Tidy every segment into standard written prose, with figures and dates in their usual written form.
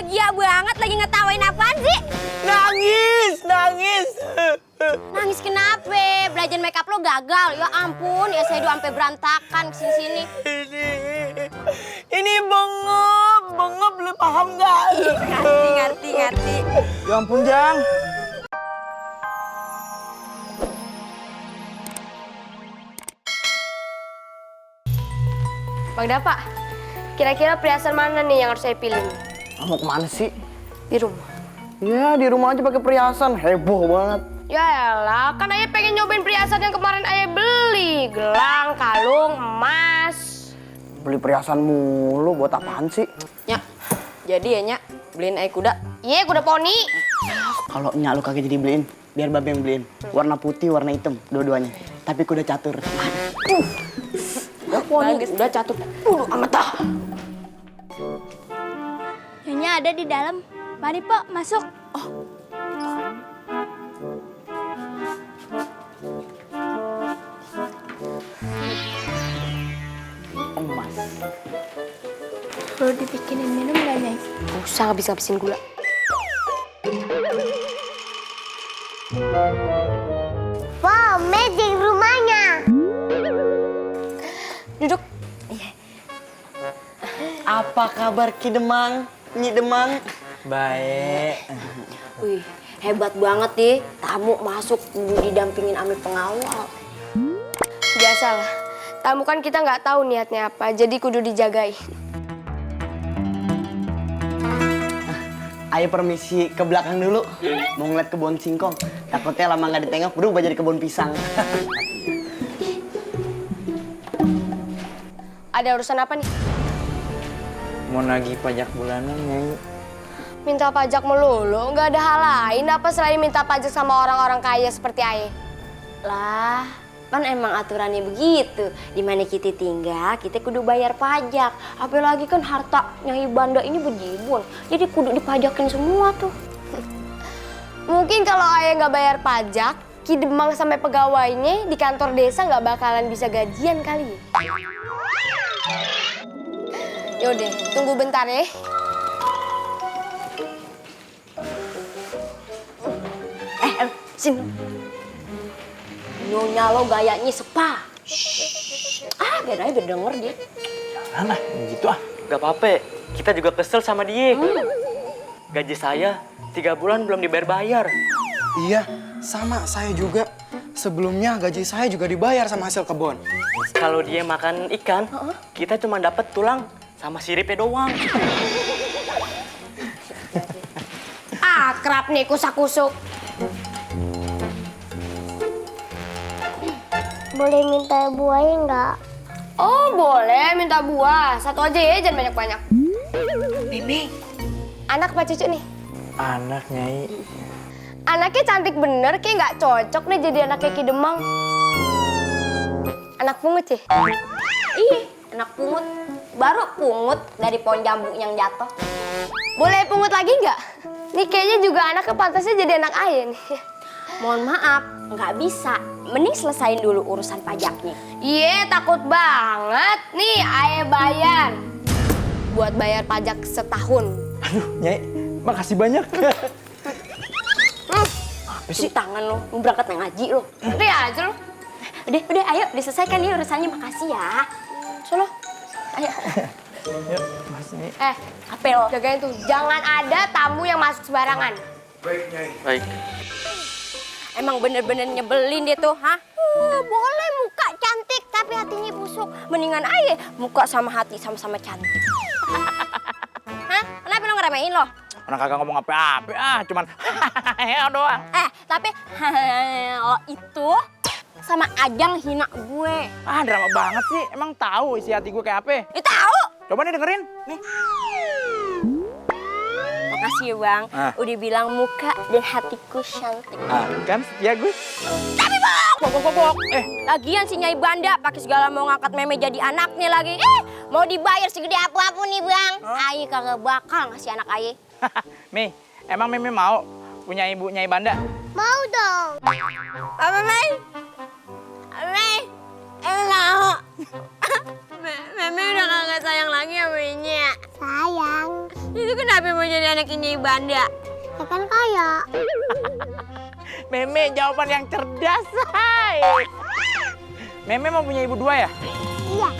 bahagia banget, lagi ngetawain apaan sih? Nangis. Nangis kenapa? Belajar makeup lo gagal. Ya ampun, ya saya udah sampai berantakan kesini-sini. Ini bengep lu paham nggak? Ngerti. Ya ampun, Jang. Bang Dapa, kira-kira perhiasan mana nih yang harus saya pilih? Mau kemana sih? Di rumah. Ya, di rumah aja pakai perhiasan. Heboh banget. Ya elah, kan ayah pengen nyobain perhiasan yang kemarin ayah beli. Gelang, kalung, emas. Beli perhiasan mulu, buat apaan sih? Nyak, jadi ya Nyak, beliin ayah kuda. Iya, kuda poni. Kalau nyak lu kagak jadi beliin, biar babe yang beliin. Warna putih, warna hitam, dua-duanya. Tapi kuda catur. Udah poni, udah catur. Amat dah. Nyonya ada di dalam. Mari, Pok, masuk. Emas. Perlu dibikinin minum nggak, Nyai? Gak usah ngabis-ngabisin gula. Wow, magic rumahnya. Duduk. Apa kabar Ki Demang? Nyi Demang? Baik. Wih, hebat banget deh. Tamu masuk didampingin ame pengawal. Biasalah, tamu kan kita nggak tahu niatnya apa, jadi kudu dijagai. Ayo permisi ke belakang dulu. Mau ngeliat kebun singkong. Takutnya lama nggak ditengok, berubah jadi kebun pisang. Ada urusan apa nih? Mau nagih pajak bulanan, Nyai. Minta pajak melulu, nggak ada hal lain apa selain minta pajak sama orang-orang kaya seperti Aye? Lah, kan emang aturannya begitu. Di mana kita tinggal, kita kudu bayar pajak. Apalagi kan harta Nyai Banda ini bejibun. Jadi kudu dipajakin semua tuh. Mungkin kalau Aye nggak bayar pajak, Ki Demang sampai pegawainya di kantor desa nggak bakalan bisa gajian kali ya? Yaudah, tunggu bentar ya. Sini. Nyonya lo gayanya sepa. Biar aja denger dia. Nah, gitu ah. Gak apa-apa, kita juga kesel sama dia. Gaji saya 3 bulan belum dibayar-bayar. Iya, sama saya juga. Sebelumnya gaji saya juga dibayar sama hasil kebun. Kalau dia makan ikan, kita cuma dapat tulang sama siripnya doang. Akrab nih kusak-kusuk. Boleh minta buahnya nggak? Oh boleh, minta buah. Satu aja ya, jangan banyak-banyak. Mimi. Anak apa cucu nih? Anak, Nyai. Anaknya cantik bener, kayak nggak cocok nih jadi anaknya Ki Demang. Anak pungut ya? Ih, anak pungut. Baru pungut dari pohon jambu yang jatuh. Boleh pungut lagi nggak? Nih kayaknya juga anaknya pantasnya jadi anak Aye nih. Mohon maaf, nggak bisa. Mending selesain dulu urusan pajaknya. Iya, takut banget. Nih, Aye bayar. Buat bayar pajak setahun. Aduh, Nyai, makasih banyak. Apa sih tangan lo? Mau berangkat ngaji lo. Udah aja lu. Udah, ayo diselesaikan ya urusannya. Makasih ya. Sono. Ayo. Yuk, Mas Nyai. Apa lo? Jagain tuh. Jangan ada tamu yang masuk sembarangan. Baik. Emang bener-bener nyebelin dia tuh, hah? Boleh muka cantik tapi hatinya busuk. Mendingan aja muka sama hati sama-sama cantik. Hah? Kenapa lo ngeremehin lo? Orang kagak ngomong apa-apa, cuman doang. Tapi lo itu sama Ajang hina gue. Drama banget sih. Emang tahu isi hati gue kayak apa? Tahu? Coba nih dengerin. Nih. Makasih ya Bang, udah bilang muka dan hatiku cantik. Kan? Ya gue. Tapi Bang! Pok. Lagian si Nyai Banda pakai segala mau ngangkat meme jadi anaknya lagi. Mau dibayar segede apa-apa nih Bang. Aye kagak bakal ngasih anak Aye. Mi, emang Mimi mau punya ibu Nyai Banda? Mau dong. Apa Mei? Mau. Meme udah kagak sayang lagi sama Nya. Sayang. Itu kenapa mau jadi anak ini Banda? Ya kan kaya. Meme jawaban yang cerdas. Hai. Meme mau punya ibu dua ya? Iya.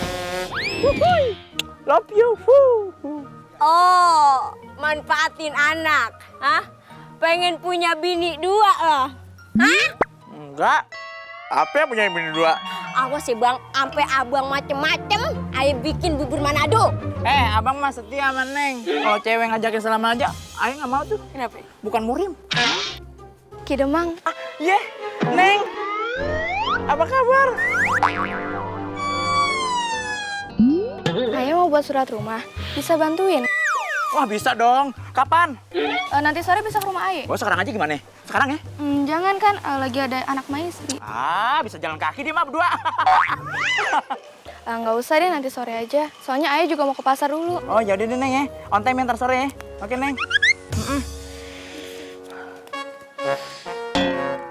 Love you. Oh, manfaatin anak. Hah? Pengen punya bini dua lah. Hah? Enggak. Apa yang punya ibu dua? Awas sih bang, sampai abang macem-macem, ayo bikin bubur Manado. Abang mah setia sama Neng. Kalau cewek ngajakin salaman aja, ayo nggak mau tuh. Kenapa? Bukan murim. Ki Demang, Iya, Neng. Apa kabar? Ayah mau buat surat rumah. Bisa bantuin? Wah bisa dong. Kapan? Nanti sore bisa ke rumah Ayah. Oh sekarang aja gimana? Sekarang ya? Jangan kan, lagi ada anak maistri. Bisa jalan kaki dia mah berdua. Nggak usah deh, nanti sore aja. Soalnya Ayah juga mau ke pasar dulu. Oh yaudah deh Neng ya. On time ntar sore ya. Oke Neng.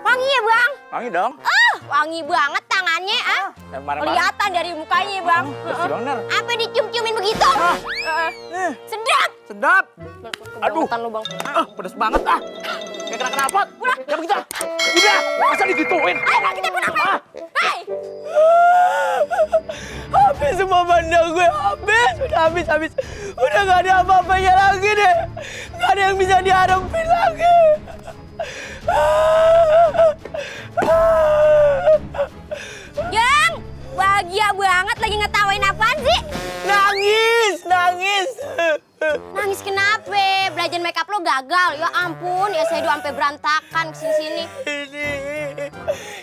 Wangi ya bang? Wangi dong. Wangi banget tangannya ah. Kelihatan dari mukanya bang. Bersih bener. Apa dicium-ciumin begitu? Sedap. Sedap. Aduh. Kebangetan lu bang. Pedes banget ah. Kayak kena knalpot. Ya begitu. Udah. Masa digituin? Ayo bang, kita pulang bang. Hai. Habis semua banda gue, habis. Udah habis. Udah gak ada apa-apanya lagi deh. Gak ada yang bisa diharapin lagi. Jang, bahagia banget lagi ngetawain apaan sih? Nangis. Nangis kenapa? Belajar makeup lo gagal. Ya ampun, ya saya sampai berantakan kesini-sini.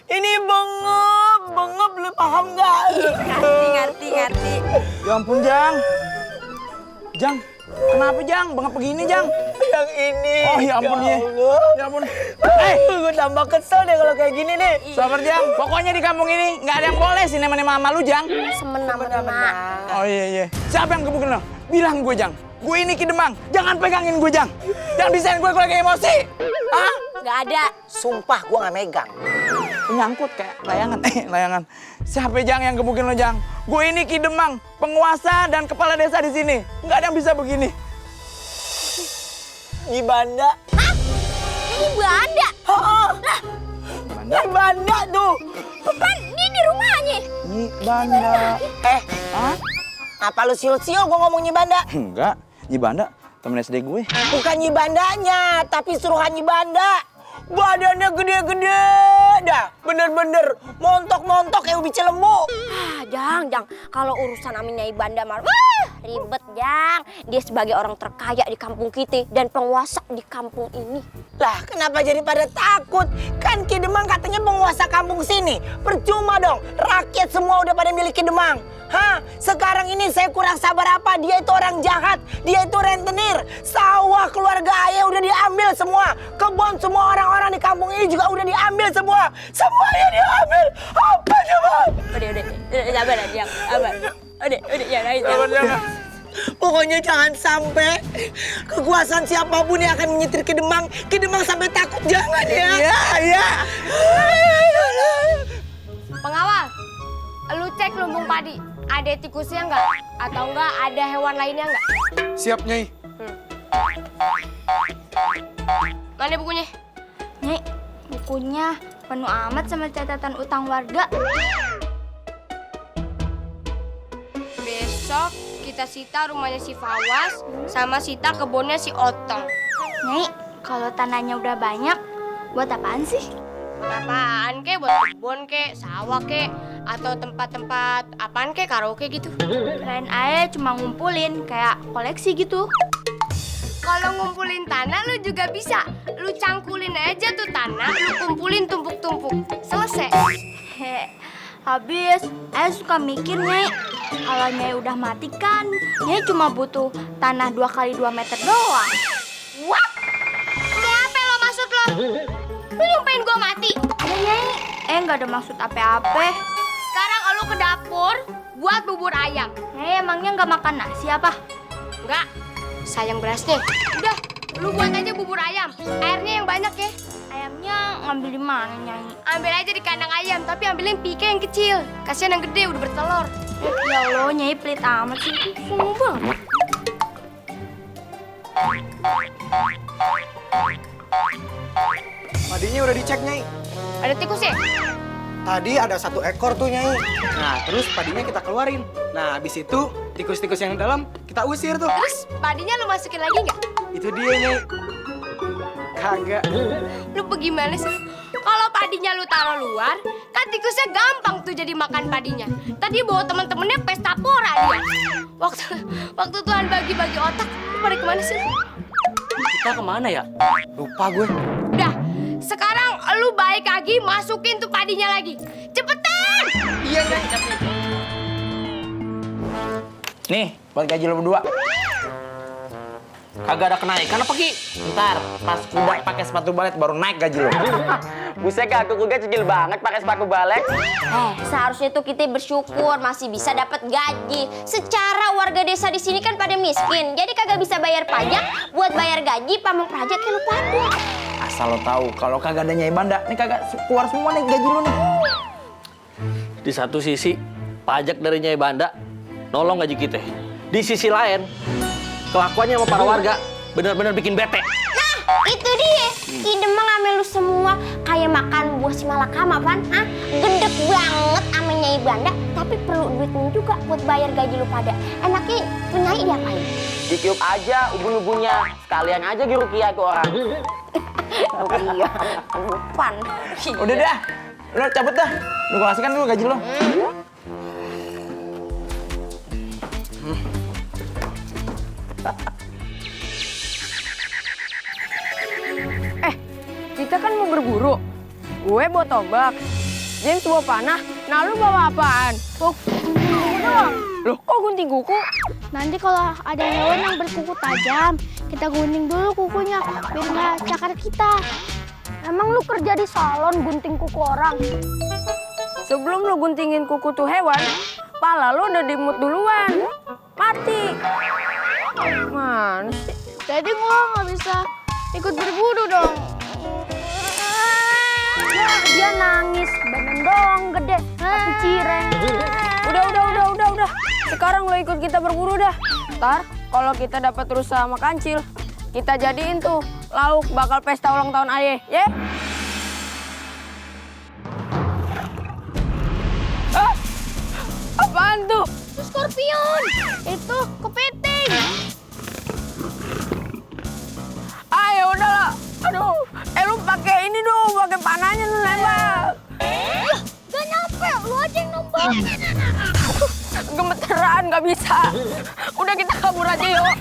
Ini bengep lu paham gak? Ngerti. Ya ampun Jang. Jang. Kenapa Jang? Bengap begini Jang. Yang ini. Oh ya ampun ya. Allah. Ya ampun. Gue tambah kesel deh kalau kayak gini nih. Sabar Jang. Pokoknya di kampung ini nggak ada yang boleh sih nema-nema sama lu Jang. Semena-mena. Oh iya. Siapa yang gebukin lo? Bilang gue Jang. Gue ini Ki Demang. Jangan pegangin gue Jang. Jangan bisain gue lagi emosi. Hah? Gak ada. Sumpah gue gak megang. Nyangkut kayak layangan. Layangan. Siapa Jang yang gebukin lo Jang? Gue ini Ki Demang, penguasa dan kepala desa di sini. Nggak ada yang bisa begini. Di banda. Hah? Ini Banda? Lah, Banda? Di banda tuh. kan ini di rumahnya. Ini Banda. Hah? Apa lu siul-siul gue ngomong Nyibanda? Enggak. Nyi Banda temen SD gue. Bukan Nyibandanya, tapi suruhan Nyibanda. Badannya gede-gede dah. Bener-bener montok-montok kayak ubi cilembu. Jang. Kalau urusan aminnya Banda mah ribet, Jang. Dia sebagai orang terkaya di kampung kita dan penguasa di kampung ini. Lah kenapa jadi pada takut? Kan Ki Demang katanya penguasa kampung sini. Percuma dong, rakyat semua udah pada milik Ki Demang. Hah? Sekarang ini saya kurang sabar apa? Dia itu orang jahat, dia itu rentenir. Sawah keluarga ayah udah diambil semua. Kebun semua orang-orang di kampung ini juga udah diambil semua. Semuanya diambil. Apa coba? Udah, sabar Jang. Sabar. Udah, ya, Jang. Pokoknya jangan sampai kekuasaan siapapun yang akan menyetir Ki Demang sampai takut. Jangan ya. Iya. Pengawal, lu cek lumbung padi. Ada tikusnya nggak? Atau nggak ada hewan lainnya nggak? Siap, Nyai. Mana bukunya? Nyai, bukunya penuh amat sama catatan utang warga. Besok kita sita rumahnya si Fawas sama sita kebunnya si Otong. Nyai, kalau tanahnya udah banyak, buat apaan sih? Apaan kek? Buat kebun kek, sawah kek, atau tempat-tempat apaan kek, karaoke gitu. Keren aja cuma ngumpulin, kayak koleksi gitu. Kalau ngumpulin tanah lu juga bisa. Lu cangkulin aja tuh tanah, lu kumpulin tumpuk-tumpuk. Selesai. Habis, Ayah suka mikir, Nyai. Kalau Nyai udah mati kan, Nyai cuma butuh tanah 2 kali 2 meter doang. What? Mau apa lo maksud lo? Lu nyumpahin gua mati? Ada Nyai. Nggak ada maksud apa-apa. Sekarang lu ke dapur buat bubur ayam. Nyai emangnya nggak makan nasi apa? Enggak, sayang berasnya. Udah, lu buat aja bubur ayam. Airnya yang banyak ya. Ayamnya ngambil di mana, Nyai? Ambil aja di kandang ayam, tapi ambilin pike yang kecil. Kasihan yang gede udah bertelur. Ya Allah, Nyai pelit amat sih. Sumpah. Padinya udah dicek, Nyai. Ada tikus ya? Tadi ada 1 ekor tuh, Nyai. Nah, terus padinya kita keluarin. Nah, habis itu tikus-tikus yang dalam kita usir tuh. Terus padinya lu masukin lagi nggak? Itu dia, Nyai. Kagak. Lu bagaimana sih? Kalau padinya lu taruh luar, kan tikusnya gampang tuh jadi makan padinya. Tadi bawa temen-temennya pesta pora dia. Waktu Tuhan bagi-bagi otak, lu pada kemana sih? Kita kemana ya? Lupa gue. Udah, sekarang lu balik lagi, masukin tuh padinya lagi. Cepetan! Iya, Nyai. Nih, buat gaji lo berdua. Kagak ada kenaikan apa Ki? Ntar pas kuda pakai sepatu balet baru naik gaji lo. Buset kak, aku kuda cicil banget pakai sepatu balet. Seharusnya tuh kita bersyukur masih bisa dapat gaji. Secara warga desa di sini kan pada miskin, jadi kagak bisa bayar pajak. Buat bayar gaji pamong praja kayak lu pada. Asal lo tahu, kalau kagak ada Nyai Banda, nih kagak keluar semua nih gaji lo nih. Di satu sisi, pajak dari Nyai Banda nolong gaji kita. Di sisi lain, kelakuannya sama para warga benar-benar bikin bete. Nah, itu dia. Ki Demang ame lu semua kayak makan buah si malakama, Pan. Gedek banget ame Nyai Banda, tapi perlu duitnya juga buat bayar gaji lu pada. Enaknya tuh Nyai diapain? Ditiup aja ubun-ubunnya, sekalian aja dirukiah ke orang. Iya, Pan. Udah dah, lo cabut dah. Lu gua kasihkan dulu gaji lo. Kita kan mau berburu. Gue bawa tombak, James bawa panah. Nah, lu bawa apaan? Oh, gunting kuku doang. Loh, kok gunting kuku? Nanti kalau ada hewan yang berkuku tajam, kita gunting dulu kukunya biar nggak cakar kita. Emang lu kerja di salon gunting kuku orang? Sebelum lu guntingin kuku tuh hewan, pala lu udah dimut duluan. Mati. Mana sih? Jadi gua nggak bisa ikut berburu dong. Dia nangis, badan doang gede, tapi cireng. Udah. Sekarang lo ikut kita berburu dah. Ntar kalau kita dapat rusa sama kancil, kita jadiin tuh lauk bakal pesta ulang tahun ayah, ya? Apaan tuh? Scorpion, itu kepiting. Ayo udahlah. Aduh, lu pakai ini dong, pakai panahnya lu nembak. Gak nyampe, lu aja yang nembak. Gemeteran, nggak bisa. Udah kita kabur aja yuk.